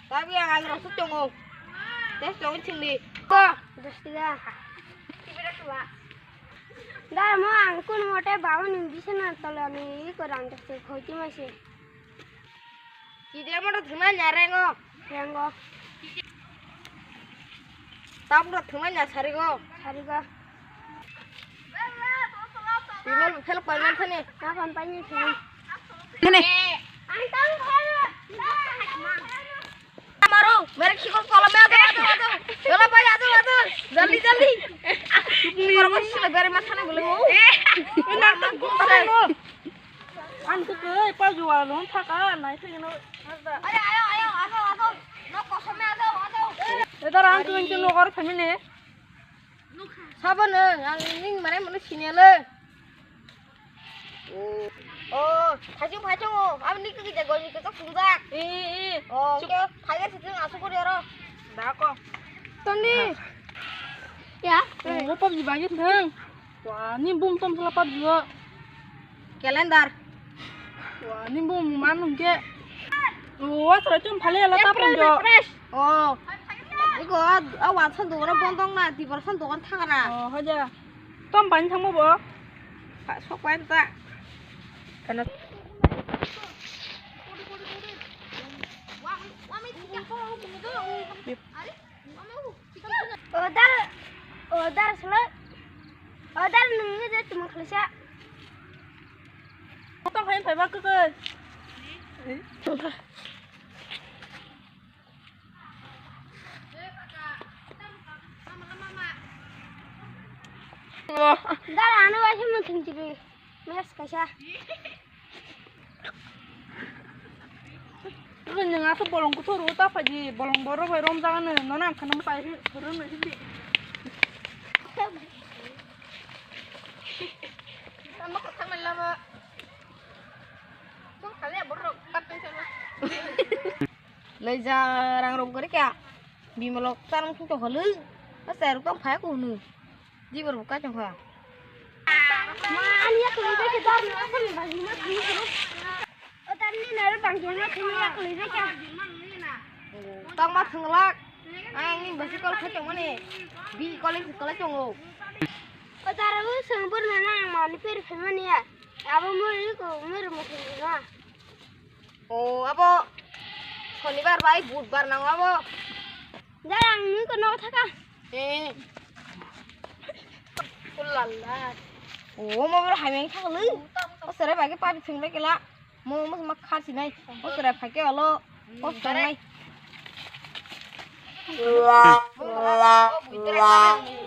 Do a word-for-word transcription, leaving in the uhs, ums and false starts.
Tabi ang ang rosok tongo. Test tongo chingdi. Ko. Dos tiga. Dar mo ang kun mote bawa ni bisana tolani ko rang test khoi ti mase. Kide mo thumai nya rengo. Rengo. Tam ro thumai nya sarigo. Sarigo. Email fel koi man thani. Na kon pani thani. Thani. Maru, mere khikol kola me ado ado ado. Yola pai ado ado. Jaldi jaldi. Khikol ko sila bere mathana bole mo. Ang tu koi pa jual long thaka nai thai no. Ayo ayo ayo ado ado. No kosome ado ado. Edar ang tu nching no kor family. Sabono ang ning mane mane siniya le. Oh, oh, phaichung phaichung o. Aboni kiki jago ni kito phungjak. Eh, eh, eh. Oh, ke phaiga sitwng asuk kori aro. Da ko. Toni. Ya. Oh, PUBG bagi thang. Wah, ni bum tom sala PUBG o. Calendar. Wah, ni bum man ke. Oh, sara chum phale ala ta pon jo. Oh. Iko a wansan dogan bondong na, dibar san dogan thangana. Oh, hoja. Tom bani thangmo bo? Sok pai ta. Kana? Order, order sala. Order nungni je tuma khalisa. Tong hai phaiba kwkwi. Dara ano waisa muthung chiri. Mes kaisa. Nwng aswk bolong kuthur ta phaidi, bolong borok bai romjak ano, nono ang khana mwtai rwng rwng di. Tamo kotha mala ba. Tong khale borok kapten salo. Leija rang rom kori kya? Bimalok tanong sung to holu. Asa ruk tong phai ko hunu. Jibor buka chong kha. Ma ani ya kuli be ke dar na ko ni ba ni ma kuli ko. O tar ni na ro bang jong na kuli ya kuli be kya. Tang ma thanglak. Ang ni basi kol kha chong mani. Bi kol ni kol chong o. O tar u sung bor na na ang ma ni per phe mani ya. Abo muri ko muri mo thung na. O abo Shonibar bai Budbar nango abo. Jarang ni ko no thaka. Eh. Ulala. O mo bor hai meng thak lu. O sere bai ke pa phing le kela. Mo mo ma kha si nai. O sere phai ke alo. O sere nai. Mo mo o bui tere.